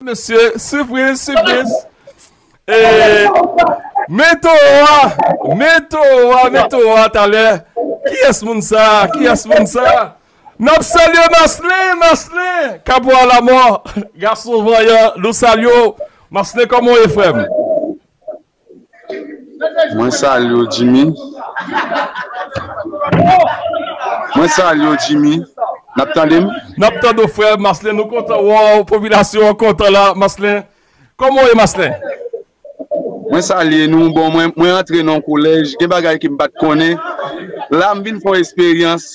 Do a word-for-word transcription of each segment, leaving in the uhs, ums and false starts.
Mesye, sipriz, sipriz. E, men towo a, men towo a, men towo a talè. Kiyès moun sa? Kiyès moun sa? N ap salye Maslin, Maslin, Kapwa Lamò, gason vanyan, nou salye w. Maslin, kòman w ye, frè m? Mwen salye w, Jimmy. Mwen salye w, Jimmy. N ap tande m? N ap tande w, frè Maslin, nou kontan wè w, popilasyon an kontan la, Maslin. Kòman w ye, Maslin? Mwen salye nou. Bon, mwen, mwen antre nan yon kolèj, gen bagay ke m pa t konnen. La, m vin fè yon eksperyans.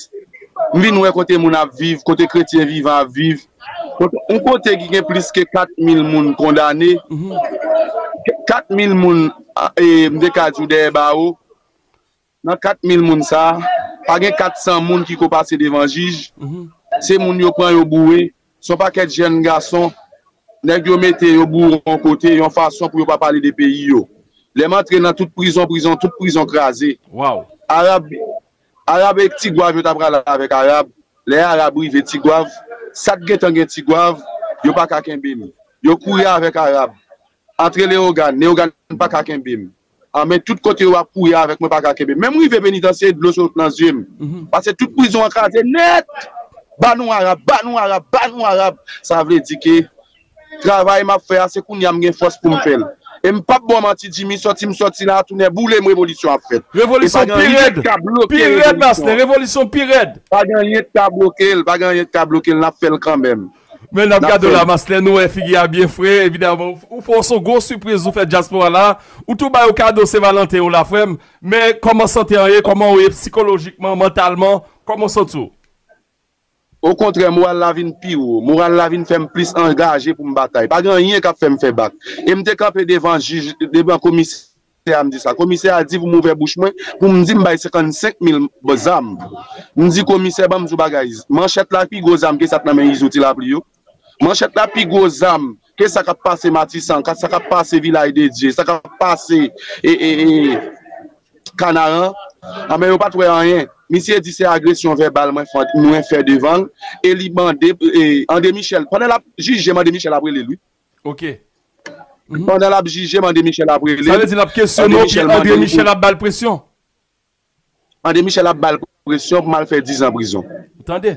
M vin wè kote moun ap viv, kote kretyen vivan ap viv. Kote, yon kote ki gen plis ke kat mil moun kondane. Kat mil moun, a, e, m te ka di w dèyè bawo. Nan kat mil moun sa a, pa gen kat san moun ki ko pase devan jij. Se moun yo pran, yo boure. Se yon pakèt jèn gason. Nèg yo mete yo boure yon kote, yon fason pou yo pa pale de peyi yo. Lè m antre nan tout prizon, prizon, tout prizon kraze. Arab, Arab e Tigwav yo ta prale avèk Arab. Lè Arab rive Tigwav, sa t gentan gen Tigwav, yo pa ka kenbe m. Yo kouri avèk Arab. Antre Leyogàn, Leyogàn pa ka kenbe m. Anben, tout kote yo ap kouri avèk mwen pa ka kenbe m. Menm rive penitansye, dlo sot nan zye m. Paske tout prizon an kraze nèt. Ba nou Arab, ba nou Arab, ba nou Arab. Sa vle di ke travay m ap fè a, se kounye a m gen fòs pou m fè l. E m p ap ba w manti, Jimmy, sòti m sòti la a, tounen boule m, revolisyon ap fèt. Revolisyon pi rèd. Pi rèd, Maslin, revolisyon pi rèd. Pa gen anyen k ka bloke l, pa gen anyen k ka bloke l, n ap fè l kanmenm. Men n ap gade w la, Maslin, nou wè figi a byen fre, evidaman, ou fè w se yon gwo sipriz ou fè dyaspora la, ou tou ba yo kado Senvalanten w la, frè m, men kòman sante an ye, kòman w ye sikolojikman, mantalman, kòman w santi w? Okontrè, moral la vin pi wo. Moral la vin fè m plis angaje pou m batay. Pa gen anyen k ap fè m fè bak. E m te kanpe devan jij, devan komisè a, m di sa. Komisè a di pou m ouvè bouch mwen, pou m di m bay senkannsenk mil zam. M di komisè, ban m di w bagay. Manchèt la pi gwo zam ke sa k nan men Izo Ti Lapli yo. Manchèt la pi gwo zam ke sa k ap pase Matisan, sa k ap pase Vilaj de Dye, sa k ap pase e, e, e, Kanaran, anben yo pa t wè anyen. Misye di se agresyon vèbal mwen fè, mwen fè devan l, e li mande, e, André Michel, pandan l ap jije m, André Michel ap rele l, wi. Ok. Pandan l ap jije m, André Michel ap rele l. Sa vle di l ap kesyone w, epi André Michel ap ba l presyon? André Michel ap ba l presyon pou m al fè dizan prizon. Ou tande?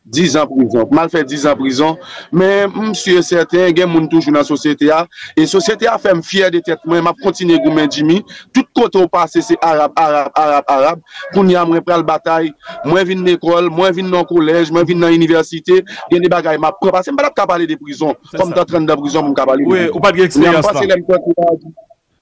Dizan prizon. Pou m al fè dizan prizon. Men, m si e sèten, gen moun toujou nan sosyete a. E sosyete a fè m fyè de tèt mwen. M ap kontinye goumen, Jimmy. Tout kote w pase, se Arab, Arab, Arab, Arab. Kounye a, mwen pral batay. Mwen vin lekòl, mwen vin nan kolèj, mwen vin nan inivèsite. Gen de bagay m ap pran. Paske m pa t ap ka pale de prizon. Fò m t antre anndan prizon pou m ka pale de prizon. Wi, ou pa t gen eksperyans la.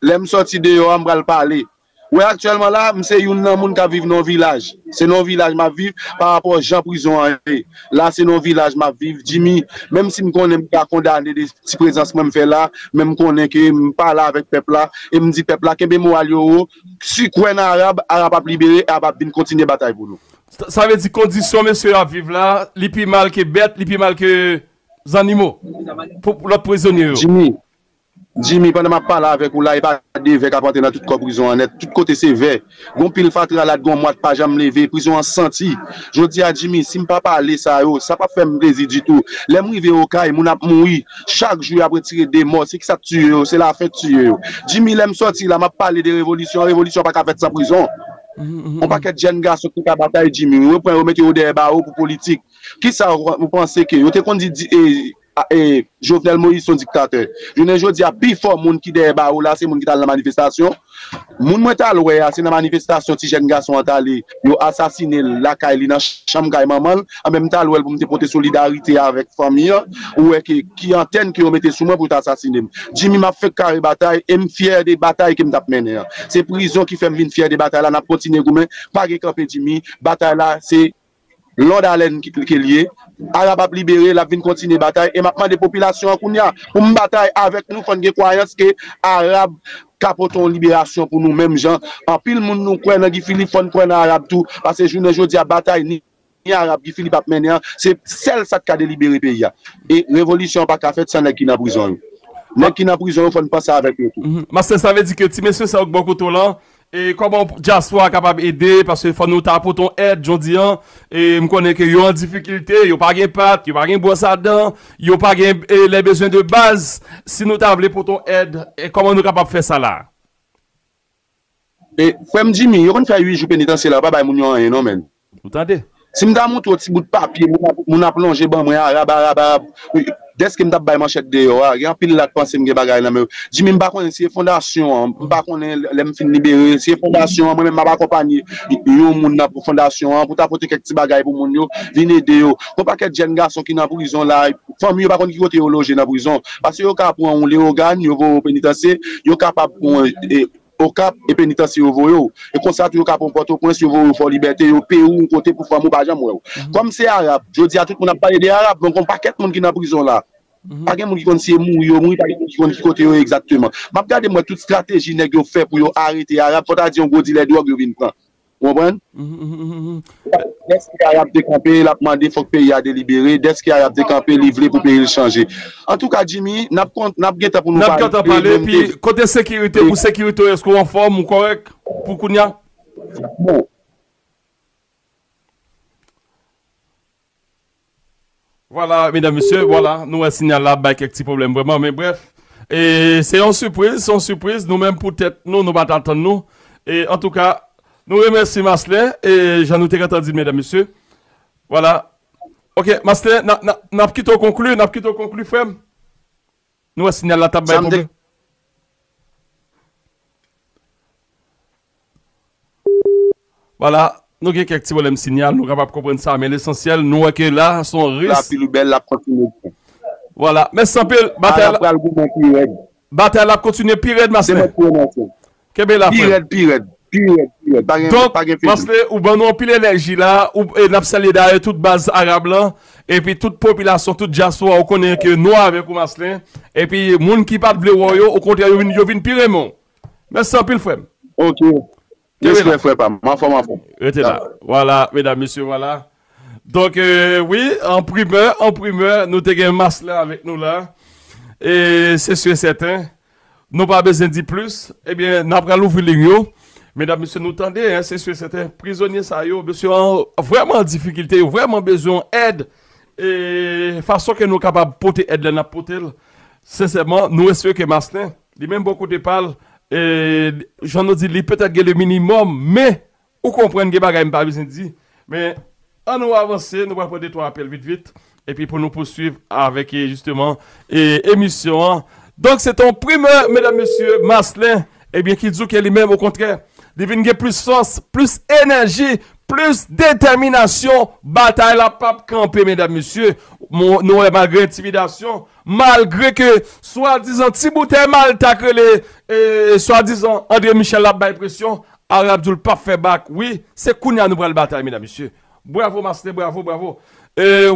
Lè m sòti deyò a, m pral pale. Wè aktyèlman la, m se youn nan moun k ap viv nan yon vilaj. Se nan yon vilaj m ap viv pa rapò jan prizon an ye. La se nan yon vilaj m ap viv. Jimmy, menm si m konnen m ka kondane de ti prezans mwen m fè la, men m konnen ke m pale avèk pèp la, e m di pèp la kenbe moral yo wo, si kwè nan Arab, Arab ap libere, Arab ap vin kontinye batay pou nou. Sa, sa vle di kondisyon mesye yo ap viv la, li pi mal ke bèt, li pi mal ke zannimo, pou, pou lòt prizonye yo. Jimmy, Jimmy, pandan m ap pale avèk ou la, e pa de vè k ap antre nan tout kò prizon an nèt. Tout kote se vè. Gon pil fatra la, gon mwat pa janm leve. Prizon an santi. Jodi a, Jimmy, si m pa pale sa yo, sa p ap fè m plezi ditou. Lè m rive Okay, moun ap mouri. Chak jou, y ap retire de mò. Se kisa k tiye yo? Se lafen k tiye yo. Jimmy, lè m sòti la, m ap pale de revolisyon. Revolisyon pa ka fèt san prizon. Yon pakèt jèn gason ki ka batay, Jimmy, yo pran yo mete yo dèyè bawo pou politik. Kisa w, w panse ke yo te konn di, di e, a, e, Jovenel Moïse se yon diktatè? Jounen jodi a, pifò moun ki dèyè bawo la, se moun ki t al nan manifestasyon. Moun mwen t al wè a, se nan manifestasyon ti jèn gason an t ale, yo asasine l lakay li, nan chanm kay manman l. Anben, m t al wè l pou m te pote solidarite avèk fanmi an. Ou wè ke ki antèn ke yo mete sou mwen pou yo t asasine m. Jimmy, m ap fenk kare batay e m fyè de batay ke m t ap mennen an. Se prizon ki fè m vin fyè de batay la, n ap kontinye goumen, pa gen kanpe Jimmy. Batay la, se lòd alèn ke l ye. Arab ap libere, l ap vin kontinye batay. E m ap mande popilasyon an kounye a pou m batay avèk nou. Fò n gen kwayans ke Arab ka pote yon liberasyon pou nou, menm jan anpil moun nou kwè nan Guy Philippe, fò n kwè nan Arab tou. Paske jounen jodi a, batay ni, ni Arab, Guy Philippe ap mennen an, se sèl sa k ka delibere peyi a. E revolisyon an pa ka fèt san nèg ki nan prizon yo. Nèg ki nan prizon yo, fò n panse avèk yo tou. Master, sa vle di ke ti mesye sa yo k bò kote w lan, E kòman dyaspora kapab ede, paske fò nou ta pote yon èd jodi an. E m konnen ke yo an difikilte, yo pa gen pat, yo pa gen bwòs a dan, yo pa gen, e, les besoins de base. Si nou ta vle pote yon èd, e kòman nou kapab fè sa la? E, frè m Jimmy, yo konn fè uit jou penitansye la, yo pa bay moun yo anyen non, menn. Ou tande? Si m ta montre w ti bout papye, moun ap, moun ap lonje ban mwen, arab, arab, arab. Dèske m t ap bay manchèt deyò a, gen anpil la k panse m gen bagay nan men yo. Jimmy, m pa konnen si e fondasyon an, m pa konnen lè m fin libere, si e fondasyon an, mwen menm m ap akonpanye yon moun nan pou fondasyon an, pou ta pote kèk ti bagay pou moun yo, vin ede yo. Gon pakèt jèn gason ki nan prizon la, fanmi yo pa konn ki kote yo loje nan prizon. Paske yo ka pran w Leyogàn, yo voye w penitansye, yo kapab pran w, e, Okap e penitansye yo voye w. E konsa tou yo ka pran w Pòtoprens, yo voye w Fò Libète, yo peye w yon kote pou fanmi w pa janm wè w. Kòm se Arab, jodi a tout moun ap pale de Arab, men gon pakèt moun ki nan prizon la. Pa gen moun ki konn si e mouri yo mouri, pa gen moun ki konn ki kote yo ye egzakteman. M ap gade m wè tout estrateji nèg yo fè pou yo arete Arab, fò ta di yon gwo dilè dwòg yo vin pran. Ou konprann? Dèske Arab te kanpe, l ap mande fòk peyi a delibere. Dèske Arab te kanpe, li vle pou peyi l chanje. Antouka, Jimmy, n ap, n ap gen tan pou nou pale. N ap gentan pale. Epi, kote sekirite, pou sekirite w, èske w anfòm, ou kòrèk pou kounye a? Bon. Vwala, medam, mesye, vwala, nou wè siyal la ap bay kèk ti pwoblèm vrèman, men brèf, e, se yon sipriz, se yon sipriz, nou menm pou tèt nou, nou pa t atann nou. E, antouka, nou remèsye Maslin, e, jan nou te gentan di l, medam, mesye. Vwala. Ok, Maslin, n ap kite w konkli, n ap kite w konkli, frè m. Nou wè siyal la t ap bay pwoblèm. Vwala, nou gen kèk ti pwoblèm siyal, nou kapab konprann sa, men lesansyèl, nou wè ke la, se yon ris. La pi bèl, l ap kontinye. Vwala, mèsi anpil. Batay la pral goumen pi rèd. Batay la ap kontinye pi rèd, Maslin. Kenbe la, frè m. Pi rèd, pi rèd, pi rèd, pi rèd. Pa gen, pa gen febli. Donk, Maslin, ou ban nou anpil enèji la, ou, e n ap salye dayè tout baz Arab lan, epi tout popilasyon, tout dyaspora, ou konnen ke nou avèk ou, Maslin. Epi moun ki pa t vle wè w yo, okontrè, yo vin, yo vin pi renmen w. Mèsi anpil, frè m. Ok. Respè, frè pa m. Anfòm, anfòm. Rete la. Vwala, medam, mesye, vwala. Donk, e, wi, an primè, an primè, nou te gen Maslin avèk nou la. E se si e sèten. Nou pa bezwen di plis. Ebyen, n ap pral ouvri liy yo. Medam, mesye, nou tande, en, se si e sèten. Prizonye sa yo, mesye, an, vrèman an difikilte, yo vrèman bezwen èd. E fason ke nou kapab pote èd la, n ap pote l. Sensèman, nou espere ke Maslin, li menm bò kote pa l, e, jan nou di, li petèt gen le minimòm, men ou konprann gen bagay m pa bezwen di. Men, ann nou avanse, nou pral pran de twa apèl vit vit, epi pou nou pouswiv avèk, e, jisteman, e, emisyon an. Donk, se te yon primè, medam, mesye, Maslin, ebyen, ki di w ke li menm, okontrè, li vin gen plis fòs, plis enèji, plis detèminasyon, batay la p ap kanpe, medam, mesye. Nou wè, malgre entimidasyon, malgre ke swadizan ti boutèy Malta k rele, e, swadizan André Michel ap bay presyon, Arab di w l p ap fè bak. Wi, se kounye a nou pral batay, medam, mesye. Bravo, Maslin, bravo, bravo. E,